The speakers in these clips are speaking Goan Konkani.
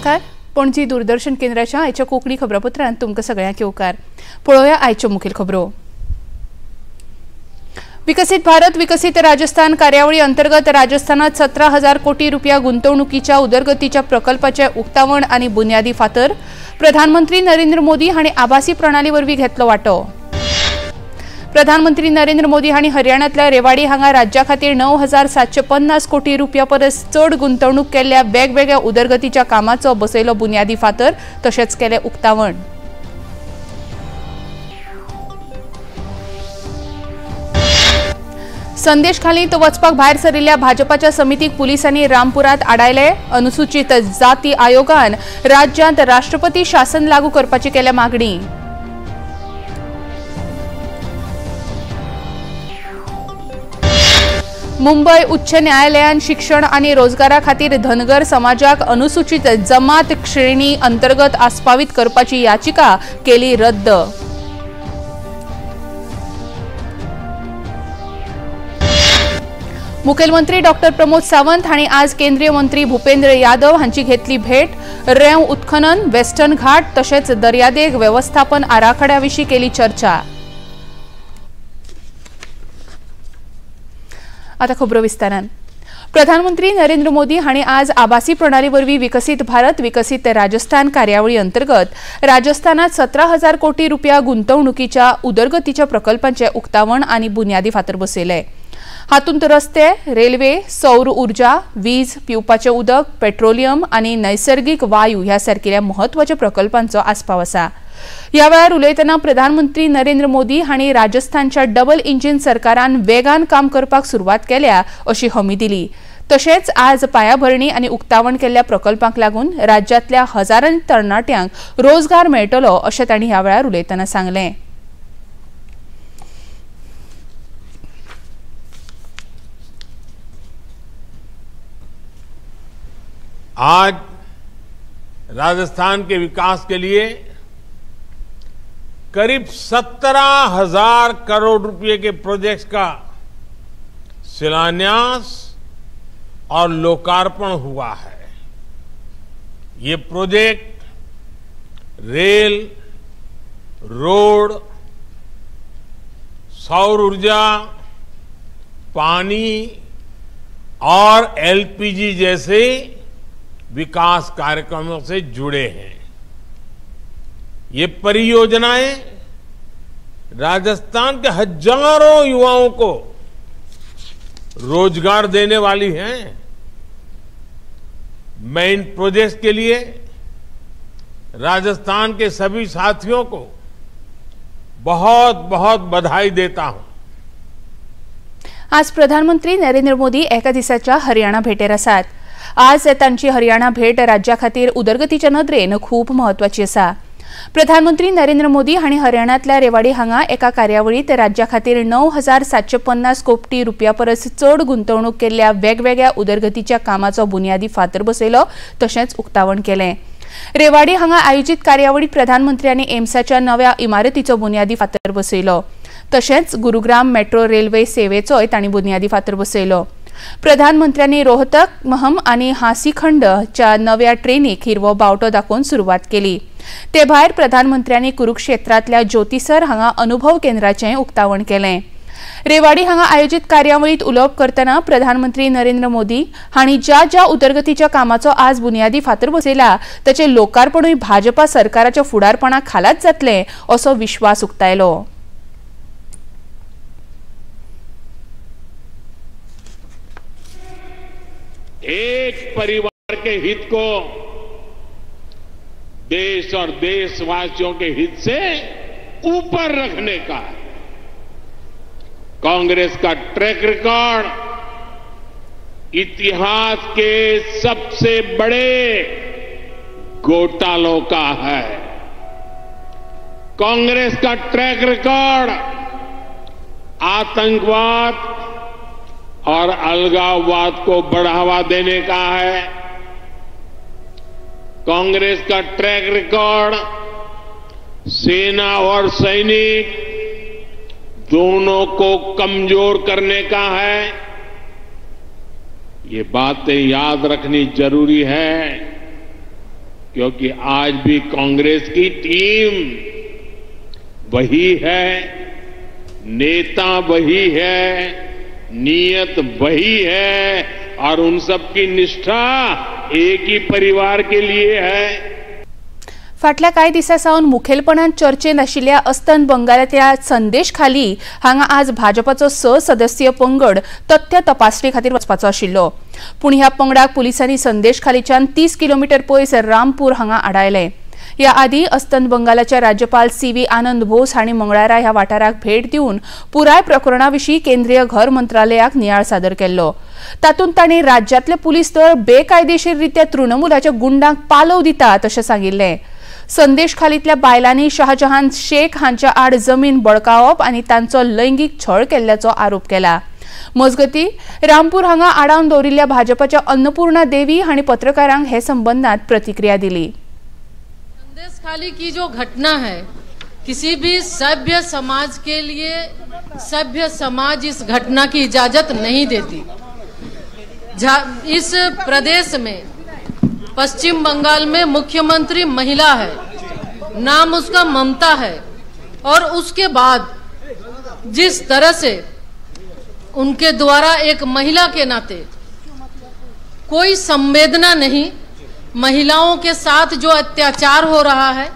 नमस्कार. पणजी दूरदर्शन केंद्राच्या आयच्या कोंकणी खबरापत्रांत तुमकां सगळ्यांक येवकार. पळोवया आयच्यो मुखेल खबरो. विकसित भारत विकसित राजस्थान कार्यावळी अंतर्गत राजस्थानात 17,000 कोटी रुपया गुंतवणुकीच्या उदरगतीच्या प्रकल्पाचे उक्तावण आनी बुन्यादी फातर प्रधानमंत्री नरेंद्र मोदी हांणी आभासी प्रणाली वरवीं घेतलो वांटो. प्रधानमंत्री नरेंद्र मोदी हांणी हरियाणांतल्या रेवाडी हांगा राज्या खातीर 9,750 कोटी रुपया परस चड गुंतवणूक केल्ल्या वेगवेगळ्या उदरगतीच्या कामाचो बसयलो बुन्यादी फातर तशेंच केलें उक्तावण. संदेश खालींत वचपाक भायर सरिल्ल्या भाजपाच्या समितीक पुलिसांनी रामपुरांत आडायले. अनुसूचित जाती आयोगान राज्यांत राष्ट्रपती शासन लागू करपाची केल्या मागणी. मुंबय उच्च न्यायालयान शिक्षण आनी रोजगारा खातीर धनगर समाजाक अनुसूचित जमात श्रेणी अंतर्गत आस्पावीत करपाची याचिका केली रद्द. मुखेलमंत्री डॉक्टर प्रमोद सावंत हांणी आज केंद्रीय मंत्री भूपेंद्र यादव हांची घेतली भेट. रेंव उत्खनन, वेस्टर्न घाट तशेंच दर्यादेग वेवस्थापन आराखड्या विशीं केली चर्चा. आता खबरो विस्तारान. प्रधानमंत्री नरेंद्र मोदी हांणी आज आभासी प्रणाली वरवीं विकसित भारत विकसित राजस्थान कार्यावळी अंतर्गत राजस्थानात 17,000 कोटी रुपया गुंतवणुकीच्या उदरगतीच्या प्रकल्पांचे उक्तावण आनी बुन्यादी फातर बसयले. हातूंत रस्ते, रेल्वे, सौर ऊर्जा, वीज, पिवपाचें उदक, पेट्रोलियम आनी नैसर्गिक वायू ह्या सारकिल्या म्हत्वाच्या प्रकल्पांचो आस्पाव आसा. ह्या वेळार उलयतना प्रधानमंत्री नरेंद्र मोदी हांणी राजस्थानच्या डबल इंजिन सरकारान वेगान काम करपाक सुरवात केल्या अशी हमी दिली. तशेंच आज पायाभरणी आनी उक्तावण केल्ल्या प्रकल्पांक लागून राज्यांतल्या हजारांनी तरणाट्यांक रोजगार मेळटलो अशें तांणी ह्या वेळार उलयतना सांगलें. आज राजस्थान के विकास के लिए करीब 17,000 करोड़ रुपए के प्रोजेक्ट्स का शिलान्यास और लोकार्पण हुआ है। ये प्रोजेक्ट रेल, रोड, सौर ऊर्जा, पानी और एलपीजी जैसे विकास कार्यक्रमों से जुड़े हैं। ये परियोजनाएं राजस्थान के हजारों युवाओं को रोजगार देने वाली हैं। मैं इन प्रोजेक्ट्स के लिए राजस्थान के सभी साथियों को बहुत बहुत बधाई देता हूं। आज प्रधानमंत्री नरेंद्र मोदी एका दिसाच्या हरियाणा भेटेर आसात. आज तांची हरियाणा भेट राज्या खातीर उदरगतीच्या नदरेन खूब म्हत्वाची आसा. प्रधानमंत्री नरेंद्र मोदी हांणी हरियाणांतल्या रेवाडी हांगा एका कार्यावळीत राज्या खातीर 9,750 कोटी रुपया परस चड गुंतवणूक केल्ल्या वेगवेगळ्या उदरगतीच्या कामाचो बुन्यादी फातर बसयलो तशेंच उक्तावण केलें. रेवाडी हांगा आयोजीत कार्यावळीत प्रधानमंत्र्यांनी एम्साच्या नव्या इमारतीचो बुन्यादी फातर बसयलो तशेंच गुरुग्राम मेट्रो रेल्वे सेवेचोय तांणी बुन्यादी फातर बसयलो. प्रधानमंत्र्यांनी रोहतक, महम आनी हासीखंडच्या नव्या ट्रेनीक हिरवो बावटो दाखोवन सुरवात केली. ते भायर प्रधानमंत्र्यांनी कुरुक्षेत्रांतल्या ज्योतिसर हांगा अनुभव केंद्राचें उक्तावण केलें. रेवाडी हांगा आयोजीत कार्यावळींत उलोवप करतना प्रधानमंत्री नरेंद्र मोदी हांणी ज्या ज्या उदरगतीच्या कामाचो आज बुन्यादी फातर बसयला ताचें लोकार्पणूय भाजपा सरकाराच्या फुडारपणा खालाच जातलें असो विश्वास उक्तायलो. एक परिवार के हित को देश और देशवासियों के हित से ऊपर रखने का कांग्रेस का ट्रैक रिकॉर्ड इतिहास के सबसे बड़े घोटालों का है। कांग्रेस का ट्रैक रिकॉर्ड आतंकवाद और अलगाववाद को बढ़ावा देने का है। कांग्रेस का ट्रैक रिकॉर्ड सेना और सैनिक दोनों को कमजोर करने का है। ये बातें याद रखनी जरूरी है। क्योंकि आज भी कांग्रेस की टीम वही है, नेता वही है, नीयत वही है और उन सबकी निष्ठा एक ही परिवार के लिए है। फाटल्या कांय दिसां सावन मुखेलपणान चर्चेन आशिल्ल्या अस्तंत बंगालांतल्या संदेश खाली हांगा आज भाजपाचो 6 सदस्यीय पंगड तथ्य तपासणे खातीर वचपाचो आशिल्लो। पूण ह्या पंगडाक पुलिसांनी संदेश खालीच्यान 30 किलोमीटर पयस रामपूर हांगा आडायलें। ह्या आदी अस्तंत बंगालाचे राज्यपाल CV Anand Bose हांणी मंगळारा ह्या वाठाराक भेट दिवन पुराय प्रकरणा विशीं केंद्रीय घर मंत्रालयाक नियाळ सादर केल्लो। तातूंत तांणी राज्यांतले पुलीस दळ बेकायदेशीररित्या तृणमूलाच्या गुंडांक पालव दितात अशें सांगिल्लें। संदेश खालींतल्या बायलांनी शाहजहान शेख हांच्या आड जमीन बळकावप आनी तांचो लैंगीक छळ केल्ल्याचो आरोप केला। मजगती रामपूर हांगा आडावन दवरिल्ल्या भाजपाच्या अन्नपूर्णा देवी हांणी पत्रकारांक हे संबंदांत प्रतिक्रिया दिली। संदेश खाली की जो घटना है, किसी भी सभ्य समाज के लिए सभ्य समाज इस घटना की इजाजत नहीं देती। इस प्रदेश में पश्चिम बंगाल में मुख्यमंत्री महिला है, नाम उसका ममता है, और उसके बाद जिस तरह से उनके द्वारा एक महिला के नाते कोई संवेदना नहीं, महिलाओं के साथ जो अत्याचार हो रहा है,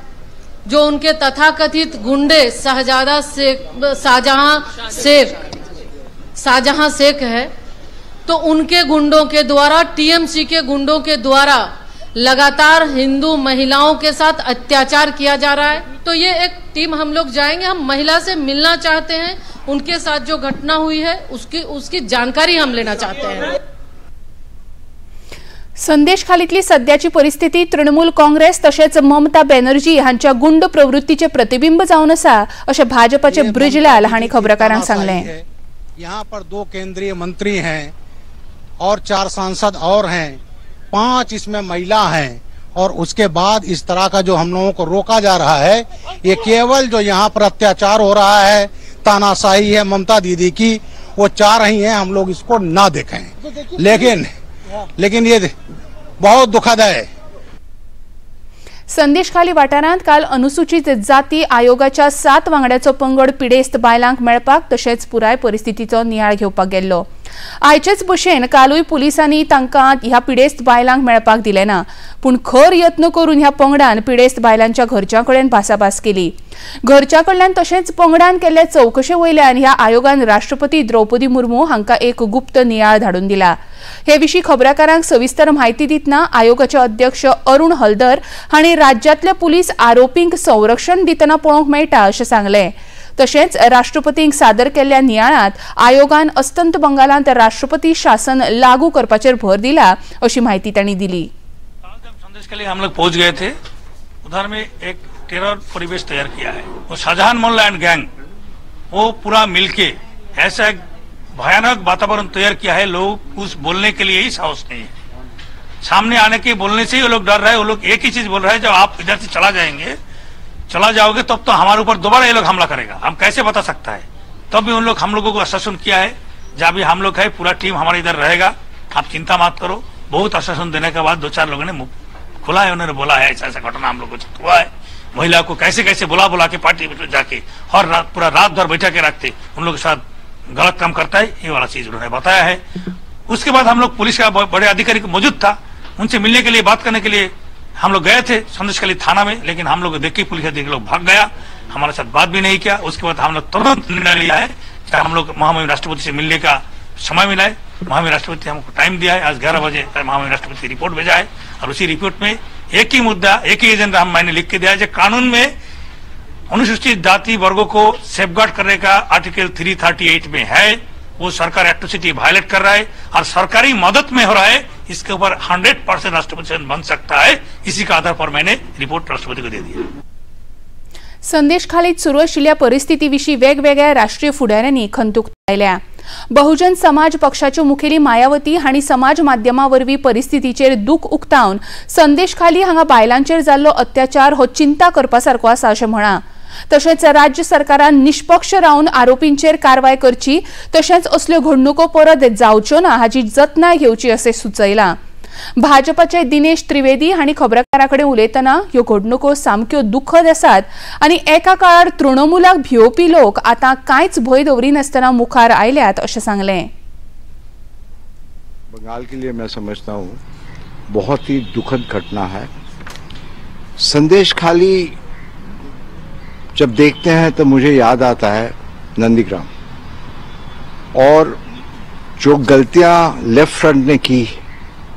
जो उनके तथाकथित गुंडे शाहजहां शेख है, तो उनके गुंडों के द्वारा, टीएमसी के गुंडों के द्वारा लगातार हिंदू महिलाओं के साथ अत्याचार किया जा रहा है। तो ये एक टीम हम लोग जाएंगे, हम महिला से मिलना चाहते हैं, उनके साथ जो घटना हुई है उसकी जानकारी हम लेना चाहते हैं। संदेश खालीतली सद्याची परिस्थिती तृणमूल काँग्रेस तशेंच ममता बॅनर्जी हांच्या गुंड प्रवृत्तीचे प्रतिबिंब जावन आसा अशें भाजपाचे ब्रिजलाल हांणी खबराकारांक सांगलें। यहाँ पर 2 केंद्रीय मंत्री हैं और 4 सांसद और हैं, 5 इसमें महिला हैं, और उसके बाद इस तरह का जो हम लोगों को रोका जा रहा है, ये केवल जो यहाँ पर अत्याचार हो रहा है, तानाशाही है ममता दीदी की, वो चाह रही हैं हम लोग इसको ना देखें, लेकिन ये बहुत दुखद है। संदेश खाली वाठारांत काल अनुसूचित जाती आयोगाच्या 7 वांगड्याचो पंगड पिडेस्त बायलांक मेळपाक तशेंच पुराय परिस्थितीचो नियाळ घेवपाक गेल्लो। आयचेच भशेन कालूय पुलिसांनी तांकां ह्या पिडेस्त बायलांक मेळपाक दिलें ना, पूण खर यत्न करून ह्या पंगडान पिडेस्त बायलांच्या घरच्यां कडेन भासाभास केली। घरच्यां कडल्यान तशेंच पंगडान केल्ले चवकशे वयल्यान ह्या आयोगान राष्ट्रपती द्रौपदी मुर्मू हांकां एक गुप्त नियाळ धाडून दिला। हे विशीं खबराकारांक सविस्तर म्हायती दितना आयोगाचे अध्यक्ष अरुण हलदर हांणी राज्यांतले पुलीस आरोपींक संरक्षण दितना पळोवंक मेळटा अशें सांगलें। तशेंच राष्ट्रपतींक सादर केल्ल्या नियाळांत आयोगान अस्तंत बंगालांत राष्ट्रपती शासन लागू करपाचेर भर दिला अशी माहिती तांणी दिली। संदेश के लिए हम लोग पहुंच गए थे, उधर में एक टेरर परिवेश तैयार किया है। वो शाहजहां मोल्ला एंड गैंग वो पूरा मिलके ऐसा एक भयानक वातावरण तैयार किया है, लोग कुछ बोलने के लिए ही साहस नहीं है, सामने आने के बोलने से ही वो लोग डर रहे हैं। वो लोग एक ही चीज बोल रहे हैं, जब आप इधर से चला जाओगे तब तो हमारे ऊपर दोबारा ये लोग हमला करेगा, हम कैसे बता सकता है। तब भी उन लोग हम लोगों को आश्वासन किया है, जब भी हम लोग है पूरा टीम हमारे इधर रहेगा, आप चिंता मत करो। बहुत आश्वासन देने के बाद 2-4 लोगों ने खुला है, उन्होंने बोला है ऐसा ऐसा घटना हम लोग को हुआ है, महिला को कैसे कैसे बुला बुला के पार्टी में जाके और रात पूरा रात भर बैठा के रखते, उन लोगों के साथ गलत काम करता है, ये वाला चीज उन्होंने बताया है। उसके बाद हम लोग पुलिस का बड़े अधिकारी मौजूद था, उनसे मिलने के लिए बात करने के लिए हम लोग गए थे संदेशखाली थाना में, लेकिन हम लोग देख के पुलिस अधिकारी लोग भाग गया, हमारे साथ बात भी नहीं किया। उसके बाद हम लोग तुरंत निर्णय लिया है कि हम लोग महामहिम राष्ट्रपति से मिलने का समय मिला है, महामहिम राष्ट्रपति हमको टाइम दिया है, आज 11 बजे महामहिम राष्ट्रपति रिपोर्ट भेजा है और उसी रिपोर्ट में एक ही मुद्दा एक ही एजेंडा हम मैंने लिख के दिया है, जो कानून में अनुसूचित जाति वर्गों को सेफगार्ड करने का आर्टिकल 338 में है, वो सरकार एट्रोसिटी वायलेट कर रहा है और सरकारी मदद में हो रहा है, इसके ऊपर 100% राष्ट्रपति बन सकता है। इसी के आधार पर मैंने रिपोर्ट राष्ट्रपति को दे दिया। संदेश खालीत सुरू आशिल्ल्या परिस्थिती विशीं वेगवेगळ्या राष्ट्रीय फुडाऱ्यांनी खंत उक्तायल्या। बहुजन समाज पक्षाच्यो मुखेली मायावती हांणी समाज माध्यमां वरवीं परिस्थितीचेर दूख उक्तावन संदेश खाली हांगा बायलांचेर जाल्लो अत्याचार हो चिंता करपा सारको आसा अशें म्हळां। तशेंच राज्य सरकारान निष्पक्ष रावन आरोपींचेर कारवाय करची, तशेंच असल्यो घडणुको परत जावच्यो ना हाची जतनाय घेवची अशें सुचयलां। भाजपाचे दिनेश त्रिवेदी हांणी खबराकारां कडेन उलयतना ह्यो घडणुको सामक्यो दुखद आसात आनी एका काळार तृणमूलाक भियोवपी लोक आतां कांयच भंय दवरिनासतना मुखार आयल्यात अशें सांगलें। बंगाल के लिए मैं समझता हूँ बहुत ही दुखद घटना है। संदेश खाली जब देखते हैं तो मुझे याद आता है नंदीग्राम, और जो गलतियां लेफ्ट फ्रंट ने की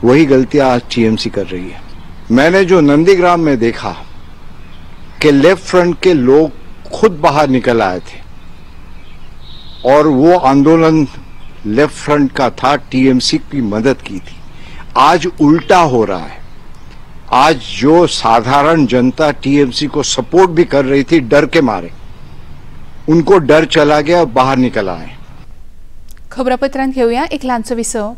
वही गलतियां आज टीएमसी कर रही है। मैंने जो नंदीग्राम में देखा कि लेफ्ट फ्रंट के लोग खुद बाहर निकल आए थे और वो आंदोलन लेफ्ट फ्रंट का था, टीएमसी की मदद की थी। आज उल्टा हो रहा है। आज जो साधारण जनता टीएमसी को सपोर्ट भी कर रही थी डर के मारे, उनको डर चला गया और बाहर निकल आए। खबरापत्रांत घेऊया एक ल्हानसो विसव।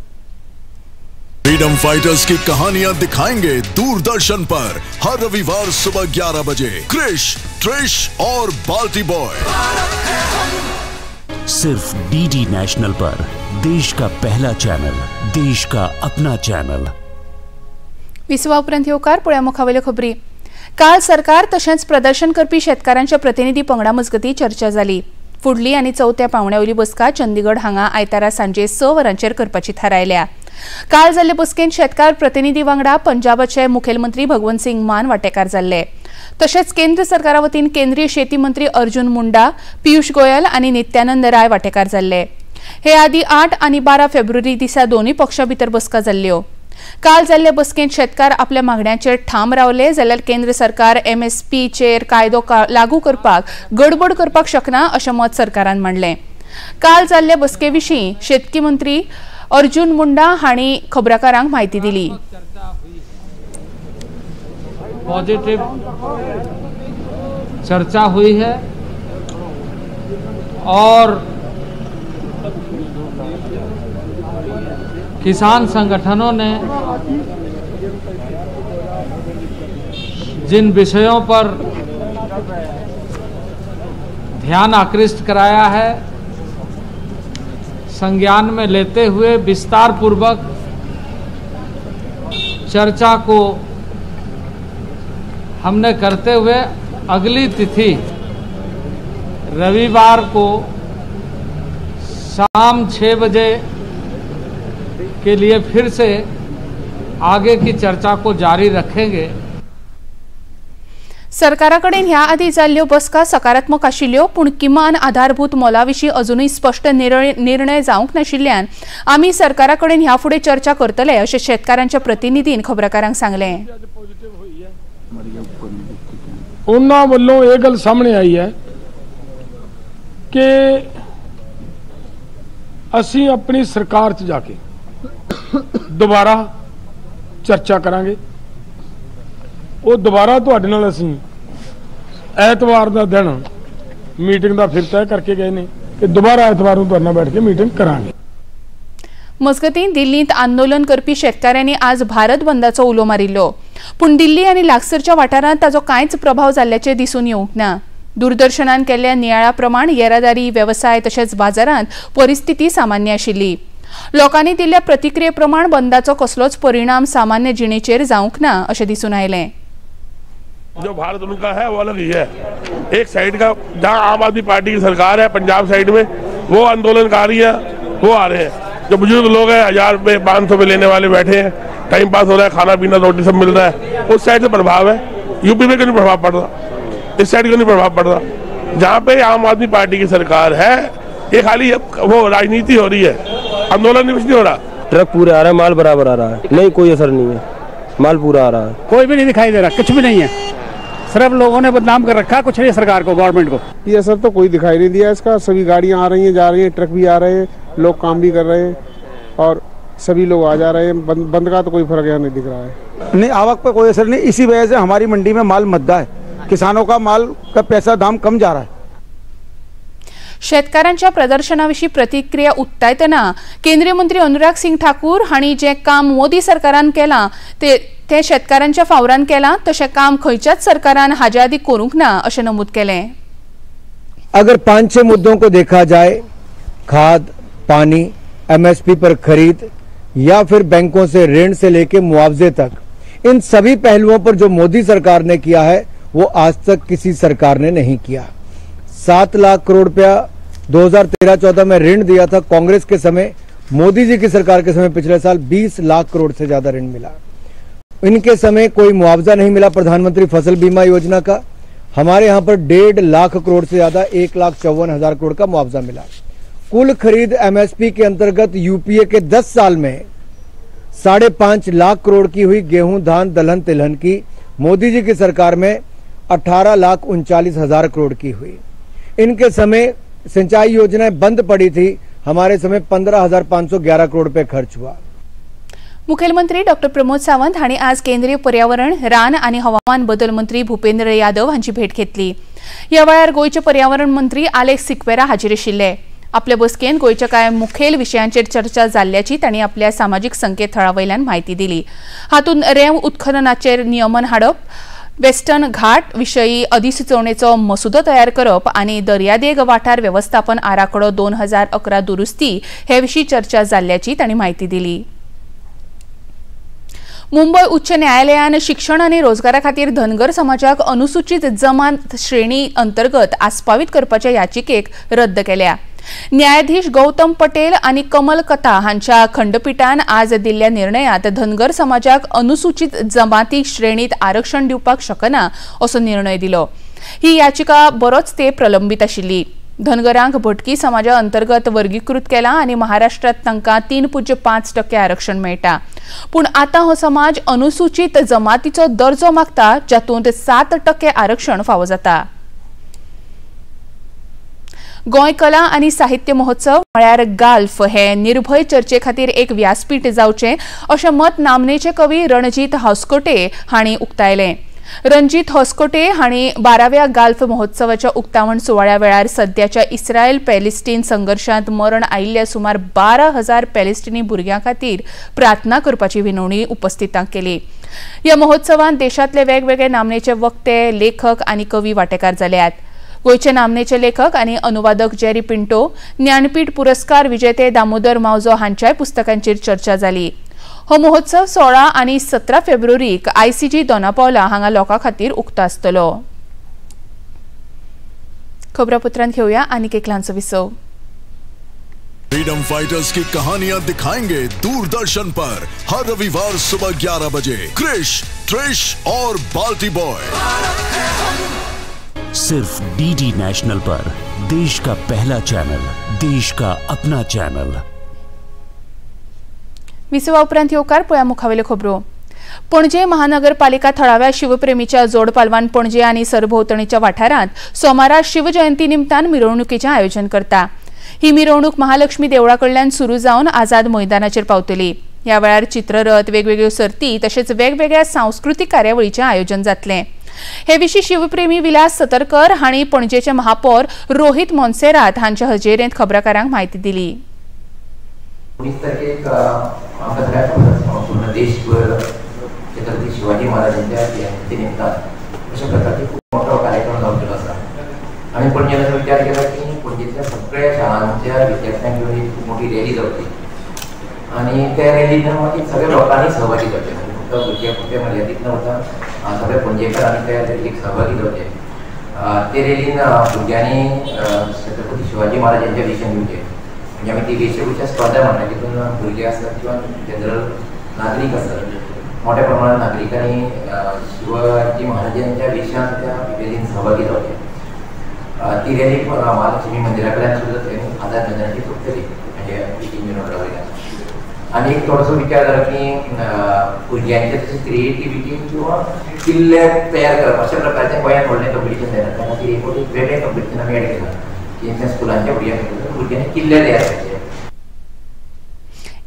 फ्रीडम फाइटर्स की कहानियां दिखाएंगे दूरदर्शन पर हर रविवार सुबह 11 बजे क्रिश, ट्रिश और बाल्टी बॉय। सिर्फ डीडी नेशनल पर देश का पहला चैनल, देश का अपना चैनल। विसवा उपरांत येवकार पळया मुखावेल्यो खबरी। काल सरकार तशेंच प्रदर्शन करपी शेतकारांच्या प्रतिनिधी पंगडा मजगती चर्चा जाली। फुडली आनी चवथ्या पावंड्या वयली बसका चंदीगड हांगा आयतारा सांजे 6 वरांचेर करपाची थारायल्या। काल जाल्ले बसकेंत शेतकार प्रतिनिधी वांगडा पंजाबाचे मुखेलमंत्री भगवंत सिंग मान वांटेकार जाल्ले। तशेंच केंद्र सरकारा वतीन केंद्रीय शेती मंत्री अर्जुन मुंडा, पियुष गोयल आनी नित्यानंद राय वांटेकार जाल्ले। हे आदी 8 आनी 12 फेब्रुवारी दिसा दोनूय पक्षां भितर बसका जाल्ल्यो। काल जाल्ले बसकेंत शेतकार आपल्या मागण्यांचेर ठाम रावले जाल्यार केंद्र सरकार एमएसपीचेर कायदो लागू करपाक गडबड करपाक शकना अशें मत सरकारान मांडलें। काल जाल्ले बसके विशीं शेतकी मंत्री अर्जुन मुंडा हांणी खबराकारांक म्हायती दिली। पॉजिटिव चर्चा हुई है और किसान संगठनों ने जिन विषयों पर ध्यान आकृष्ट कराया है, संज्ञान में लेते हुए विस्तार पूर्वक चर्चा को हमने करते हुए अगली तिथि रविवार को शाम 6 बजे के लिए फिर से आगे की चर्चा को जारी रखेंगे। सरकारा कडेन ह्या आदी जाल्ल्यो बसका सकारात्मक आशिल्ल्यो, पूण किमान आधारभूत मोला विशीं अजुनूय स्पश्ट निर्णय जावंक नाशिल्ल्यान आमी सरकारा कडेन ह्या फुडें चर्चा करतले अशें शेतकारांच्या प्रतिनिधीन खबराकारांक सांगलें। उन्हां वल्लों ये गल सामने आई है कि असीं अपनी सरकार च जाके दोबारा चर्चा करांगे। वो दोबारा तुहाडे नाल असीं ऐतवार का दिन मीटिंग का फिर तय करके गए ने कि दोबारा ऐतवार नूं तुहाडे नाल बैठ के मीटिंग करांगे। मजगतीं दिल्लींत आंदोलन करपी शेतकाऱ्यांनी आज भारत बंदाचो उलो मारिल्लो, पूण दिल्ली आनी लागसरच्या वाठारांत ताचो कांयच प्रभाव जाल्ल्याचें दिसून येवंक ना। दूरदर्शनान केल्ल्या नियाळा प्रमाण येरादारी, वेवसाय तशेंच बाजारांत परिस्थिती सामान्य आशिल्ली। लोकांनी दिल्ल्या प्रतिक्रिये प्रमाण बंदाचो कसलोच परिणाम सामान्य जिणेचेर जावंक ना अशें दिसून आयलें। जो भारत उनका है वो अलग ही है। एक साइड का जहाँ आम आदमी पार्टी की सरकार है पंजाब साइड में, वो आंदोलनकारी है, वो आ रहे हैं। जो बुजुर्ग लोग हैं 1000 रुपये 500 रुपये लेने वाले बैठे हैं, टाइम पास हो रहा है, खाना पीना रोटी सब मिल रहा है। उस साइड से प्रभाव है, यूपी में क्यों नहीं प्रभाव पड़ रहा, इस साइड क्यों नहीं प्रभाव पड़ रहा? जहाँ पे आम आदमी पार्टी की सरकार है ये खाली वो राजनीति हो रही है, आंदोलन कुछ नहीं हो रहा। ट्रक पूरे आ रहा है, माल बराबर आ रहा है, नहीं कोई असर नहीं है, माल पूरा आ रहा है, कोई भी नहीं दिखाई दे रहा, कुछ भी नहीं है, सिर्फ लोगों ने बदनाम कर रखा, कुछ नहीं सरकार को, गवर्नमेंट को। ये असर तो कोई दिखाई नहीं दिया इसका। सभी गाड़ियाँ आ रही हैं, जा रही हैं, ट्रक भी आ रहे हैं, लोग काम भी कर रहे हैं और सभी लोग आ जा रहे हैं। बंद का तो कोई फर्क यहाँ नहीं दिख रहा है। नहीं, आवक पर कोई असर नहीं, इसी वजह से हमारी मंडी में माल मद्दा है, किसानों का माल का पैसा दाम कम जा रहा है। शेतकारांच्या प्रदर्शनाविशीं प्रतिक्रिया उक्तायतना केंद्रीय मंत्री अनुराग सिंग ठाकूर हांणी जें काम मोदी सरकारान केलां ते शेतकारांच्या फावरान केलां, तशें काम खंयच्याच सरकारान हाजे आदीं करूंक ना अशें नमूद केलें। अगर 5-6 मुद्दों को देखा जाए, खाद, पानी, एमएसपी पर खरीद, या फिर बैंकों से ऋण से लेके मुआवजे तक, इन सभी पहलुओं पर जो मोदी सरकार ने किया है वो आज तक किसी सरकार ने नहीं किया। 7 लाख करोड़ रुपया 2013-14 में ऋण दिया था कांग्रेस के समय, मोदी जी की सरकार के समय पिछले साल 20 लाख करोड़ से ज्यादा ऋण मिला। इनके समय कोई मुआवजा नहीं मिला प्रधानमंत्री फसल बीमा योजना का। हमारे यहाँ पर 1.5 लाख करोड़ से ज्यादा 1,54,000 करोड़ का मुआवजा मिला। कुल खरीद एमएसपी के अंतर्गत यूपीए के 10 साल में 5.5 लाख करोड़ की हुई गेहूं, धान, दलहन, तिलहन की। मोदी जी की सरकार में 18,39,000 करोड़ की हुई। इनके समय सिंचाई योजनाएं बंद पड़ी थी, हमारे समय 15,511 करोड़ रुपए खर्च हुआ। मुखेलमंत्री डॉ प्रमोद सावंत हांणी आज केंद्रीय पर्यावरण, रान आनी हवामान बदल मंत्री भूपेंद्र यादव हांची भेट घेतली। ह्या वेळार गोंयचे पर्यावरण मंत्री आलेक्स सिक्वेरा हाजीर आशिल्ले। आपले बसकेंत गोंयच्या कांय मुखेल विशयांचेर चर्चा जाल्ल्याची तांणी आपल्या सामाजीक संकेतथळा वयल्यान म्हायती दिली। हातूंत रेंव उत्खननाचेर नियमन हाडप, वेस्टर्न घाट विशयी अधिसुचोवणेचो मसुदो तयार करप आनी दर्यादेग वाठार वेवस्थापन आराखडो 2011 दुरुस्ती हे विशीं चर्चा जाल्ल्याची तांणी म्हायती दिली। मुंबय उच्च न्यायालयान शिक्षण आनी रोजगारा खातीर धनगर समाजाक अनुसूचित जमात श्रेणी अंतर्गत आस्पावीत करपाच्या याचिकेक रद्द केल्या। न्यायाधीश गौतम पटेल आनी कमल कथा हांच्या खंडपीठान आज दिल्ल्या निर्णयात धनगर समाजाक अनुसूचित जमाती श्रेणीत आरक्षण दिवपाक शकना असो निर्णय दिलो। ही याचिका बरोच ते प्रलंबित आशिल्ली। धनगरांक भटकी समाजा अंतर्गत वर्गीकृत केला आनी महाराष्ट्रात तांकां 3.5% आरक्षण मेळटा। पूण आतां हो समाज अनुसूचित जमातीचो दर्जो मागता, जातूंत 7% आरक्षण फावो जाता। गोंय कला आनी साहित्य महोत्सव म्हळ्यार गाल्फ हे निर्भय चर्चे खातीर एक व्यासपीठ जावचें अशें मत नामनेचे कवी रणजीत हॉस्कोटे हांणी उक्तायलें। रणजीत हॉस्कोटे हांणी 12व्या गाल्फ महोत्सवाच्या उक्तावण सुवाळ्या वेळार सद्याच्या इस्रायल पॅलेस्टीन संघर्शांत मरण आयिल्ल्या सुमार 12,000 पॅलेस्टिनी भुरग्यां खातीर प्रार्थना करपाची विनवणी उपस्थितांक केली। ह्या महोत्सवांत देशांतले वेगवेगळे नामनेचे वक्ते, लेखक आनी कवी वांटेकार जाल्यात। गोंयचे नामनेचे लेखक आनी अनुवादक जेरी पिंटो, ज्ञानपीठ पुरस्कार विजेते दामोदर मावजो हांच्याय पुस्तकांचेर चर्चा जाली। हो महोत्सव 16 आनी 17 फेब्रुवारीक आयसीजी दोनापावला हांगा लोकां खातीर उक्तो आसतलो। खबरापत्रांत घेवया आनीक एक ल्हानसो विसव। फ्रीडम फाइटर्स की कहानियां दिखाएंगे दूरदर्शन पर हर रविवार सुबह 11 बजे। क्रिश, ट्रिश और बाल्टी बॉय सिर्फ डीडी नेशनल पर, देश का पहला चैनल, देश का अपना चैनल। विसवा उपरांत येवकार पळया मुखावेल्यो खबरो। पणजे महानगरपालिका थळाव्या शिवप्रेमीच्या जोडपालवान पणजे आनी सरभोंवतणीच्या वाठारांत सोमारा शिवजयंती निमतान मिरवणुकीचें आयोजन करता। ही मिरवणूक महालक्ष्मी देवळा कडल्यान सुरू जावन आझाद मैदानाचेर पावतली। ह्या वेळार चित्ररथ, वेगवेगळ्यो सर्ती तशेंच वेगवेगळ्या सांस्कृतीक कार्यावळीचें आयोजन जातलें। हे विशीं शिवप्रेमी विलास सतरकर हांणी पणजेचे महापौर रोहित मोन्सेरात हांच्या हजेरेंत खबराकारांक म्हायती दिली। 19 तारखेक आमकां सगळ्यांक खबर आसा, पूर्ण देशभर छत्रपती शिवाजी महाराजांच्या जयंती निमतान अशा प्रकारचे खूब मोठो कार्यक्रम जावचेलो आसा। आमी पणजेन असो विचार केला की पणजेंतल्या सगळ्या शाळांच्या विद्यार्थ्यांक घेवन एक खूब मोठी रॅली जावची आनी त्या रॅलीन मागीर सगळ्या लोकांनी सहभागी जावचें, फक्त भुरग्यां पुरते मर्यादीत न उरता सगळे पणजेकार आनी त्या रॅलीक सहभागी जावचे। ते रॅलीन भुरग्यांनी छत्रपती शिवाजी महाराजांच्या विशय दिवचें, म्हणजे आमी ती वेशभूषा स्पर्धा म्हणटा तितून भुरगे आसतात किंवा जनरल नागरीक आसतात, मोठ्या प्रमाणात नागरिकांनी शिवाजी महाराजांच्या वेशांत त्या रॅलीन सहभागी जावचे। ती रॅली महालक्ष्मी मंदिरा कडल्यान सुरू जातली आनी आझाद मैदानाचेर सोंपतली, म्हणजे इंजिन रोडा वयल्यान। आनी एक थोडोसो विचार जालो की भुरग्यांचे तशें क्रिएटिविटी किंवा किल्ले तयार करप अशा प्रकारचें गोंयांत व्हडलें कॉम्पिटिशन जायना, त्या खातीर एक वेगळें कॉम्पिटिशन आमी एड केलां की स्कुलांच्या भुरग्यांनी किल्ले तयार करचे।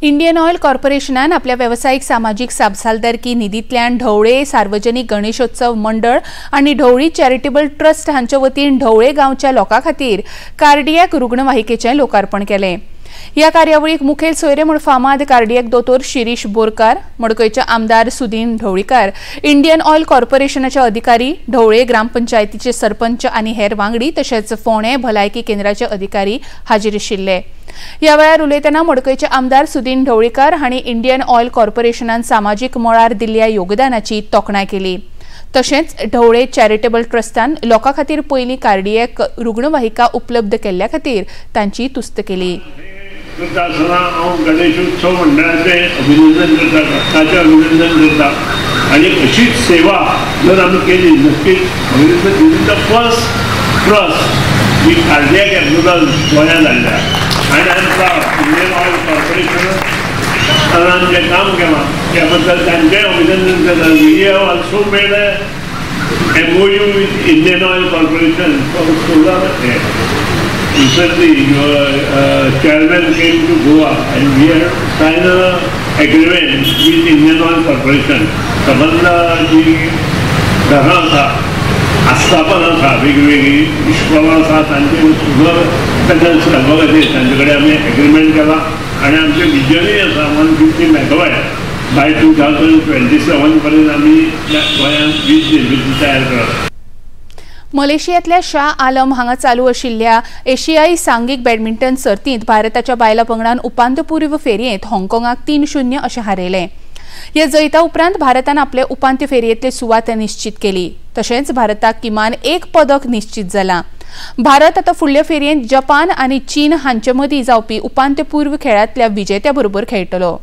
इंडियन ऑयल कॉर्पोरेशनान आपल्या वेवसायीक सामाजीक जापसालदारकी निधींतल्यान ढवळे सार्वजनिक गणेशोत्सव मंडळ आनी ढवळी चॅरिटेबल ट्रस्ट हांचे वतीन ढवळे गांवच्या लोकां खातीर कार्डियक रुग्णवाहिकेचें लोकार्पण केलें। ह्या कार्यावळीक मुखेल सोयरे म्हूण फामाद कार्डियक दोतोर शिरीष बोरकार, मडकयचे आमदार सुदीन ढवळीकार, इंडियन ऑयल कॉर्पोरेशनाचे अधिकारी, ढवळे ग्रामपंचायतीचे सरपंच आनी हेर वांगडी तशेंच फोंडें भलायकी केंद्राचे अधिकारी हाजीर आशिल्ले। ह्या वेळार उलयतना मडकयचे आमदार सुदीन ढवळीकार हांणी इंडियन ऑयल कॉर्पोरेशनान सामाजीक मळार दिल्ल्या योगदानाची तोखणाय केली। तशेंच ढवळे चॅरिटेबल ट्रस्टान लोकां खातीर पयली कार्डियक रुग्णवाहिका उपलब्ध केल्ल्या खातीर तांची तुस्त केली। करता आसतना हांव गणेशोत्सव मंडळाचें अभिनंदन करता, ट्रस्टाचें अभिनंदन करता आनी अशीच सेवा जर आमी केली नक्कीच this is the first trust ji cardiac ambulance गोंयांत हाडल्या आनी I am proud Indian Oil कॉर्पोरेशनान जें काम केलां त्या बद्दल तांचेंय अभिनंदन करता। We have also made a MOU with Indian Oil Corporation for solar. Recently, your chairman came to Goa and we have signed an agreement with Indian Oil Corporation. संबंध जी घरां आसा, आस्थापन आसा, वेगवेगळी इस्कॉलां आसा, तांचे सोलर पॅनल्स घालपा खातीर तांचे कडेन आमी एग्रीमेंट केला आनी आमचें विजनूय आसा 150 मेगावॅट बाय 2027 पर्यंत आमी गोंयांत वीज निर्मिती तयार करप। मलेशियांतल्या शाह आलम हांगा चालू आशिल्ल्या एशियाई सांघिक बॅडमिंटन सर्तींत भारताच्या बायलां पंगडान उपांत्यपूर्व फेरयेंत हाँगकाँगाक 3-0 अशें हारयलें। ह्या जैता उपरांत भारतान आपले उपांत्य फेरयेंतली सुवात निश्चित केली। तशेंच भारताक किमान एक पदक निश्चित जालां। भारत आतां फुडल्या फेरयेंत जपान आनी चीन हांचे मदीं जावपी उपांत्यपूर्व खेळांतल्या विजेत्या बरोबर खेळटलो।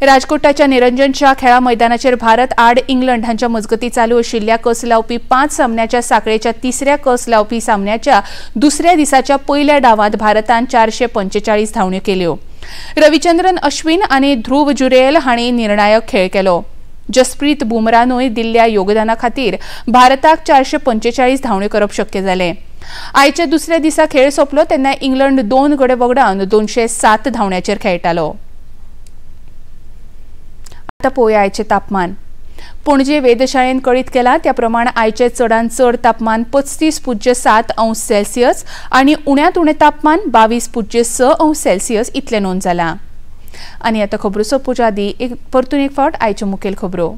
राजकोटाच्या निरंजन शाह खेळा मैदानाचेर भारत आड इंग्लंड हांच्या मजगती चालू आशिल्ल्या कस लावपी 5 सामन्याच्या साखळेच्या तिसऱ्या कस लावपी सामन्याच्या दुसऱ्या दिसाच्या पयल्या डावांत भारतान 445 धांवण्यो केल्यो। रविचंद्रन अश्विन आनी ध्रुव जुरेल हांणी निर्णायक खेळ केलो। जसप्रीत बुमरानूय दिल्ल्या योगदाना खातीर भारताक 445 धांवण्यो करप शक्य जालें। आयच्या दुसऱ्या दिसा खेळ सोंपलो तेन्ना इंग्लंड 2 गडे वगडावन 207 धांवण्याचेर खेळटालो। आतां पळोवया आयचें तापमान। पणजे वेधशाळेन कळीत केलां त्या प्रमाण आयचें चडांत चड तापमान 35.7 अंश सेल्सियस आनी उण्यांत उणें तापमान 22.6 अंश सेल्सियस इतलें नोंद जालां। आनी आतां खबरो सोंपोवच्या आदीं परतून एक फावट आयच्यो मुखेल खबरो।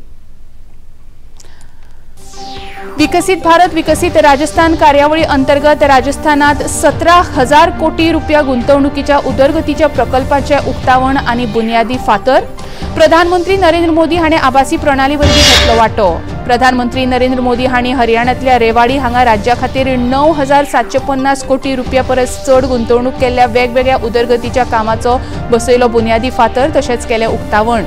विकसित भारत विकसित राजस्थान कार्यावळी अंतर्गत राजस्थानात 17,000 कोटी रुपया गुंतवणुकीच्या उदरगतीच्या प्रकल्पाचे उक्तावण आनी बुनियादी फातर। प्रधानमंत्री नरेंद्र मोदी हांणी आभासी प्रणाली वरवीं घेतलो वांटो। प्रधानमंत्री नरेंद्र मोदी हांणी हरियाणांतल्या रेवाडी हांगा राज्या खातीर 9,750 कोटी रुपया परस चड गुंतवणूक केल्ल्या वेगवेगळ्या उदरगतीच्या कामाचो बसयलो बुनियादी फातर तशेंच केलें उक्तावण।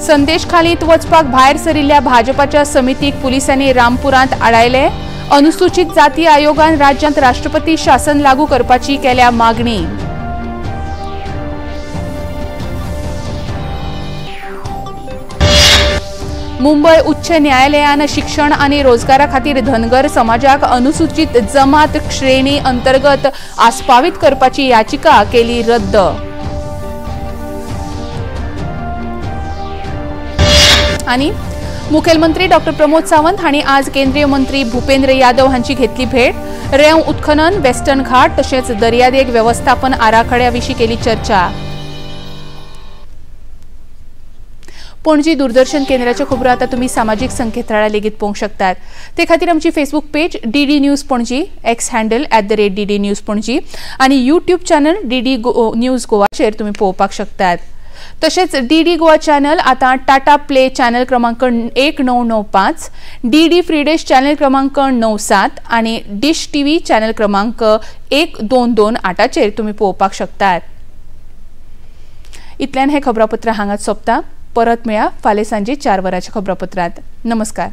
संदेश खालीत वचपाक भायर सरिल्ल्या भाजपाच्या समितीक पुलिसांनी रामपुरांत आडायले। अनुसूचित जाती आयोगान राज्यांत राष्ट्रपती शासन लागू करपाची केल्या मागणी। मुंबय उच्च न्यायालयान शिक्षण आनी रोजगारा खातीर धनगर समाजाक अनुसूचित जमात श्रेणी अंतर्गत आस्पावीत करपाची याचिका केली रद्द। आनी मुखेलमंत्री डॉ प्रमोद सावंत हांणी आज केंद्रीय मंत्री भूपेंद्र यादव हांची घेतली भेट। रेंव उत्खनन, वेस्टर्न घाट तशेंच दर्यादेग वेवस्थापन आराखड्या विशीं केली चर्चा। पणजी दूरदर्शन केंद्राच्यो खबरो आतां तुमी सामाजीक संकेतथळार लेगीत पळोवंक शकतात। ते खातीर आमची Facebook page DD news Panaji, X handle @DD News Panaji आनी यूट्यूब चॅनल DD news गोवाचेर तुमी पळोवपाक शकतात। तशेंच डीडी गोवा चॅनल आतां टाटा प्ले चॅनल क्रमांक 1995, डीडी फ्रीडेश चॅनल क्रमांक 97 आनी डिश टीव्ही चॅनल क्रमांक 1228चेर तुमी पळोवपाक शकतात। इतल्यान हें खबरापत्र हांगाच सोंपता। परत मेळया फाल्यां सांजे 4 वरांच्या खबरापत्रांत। नमस्कार।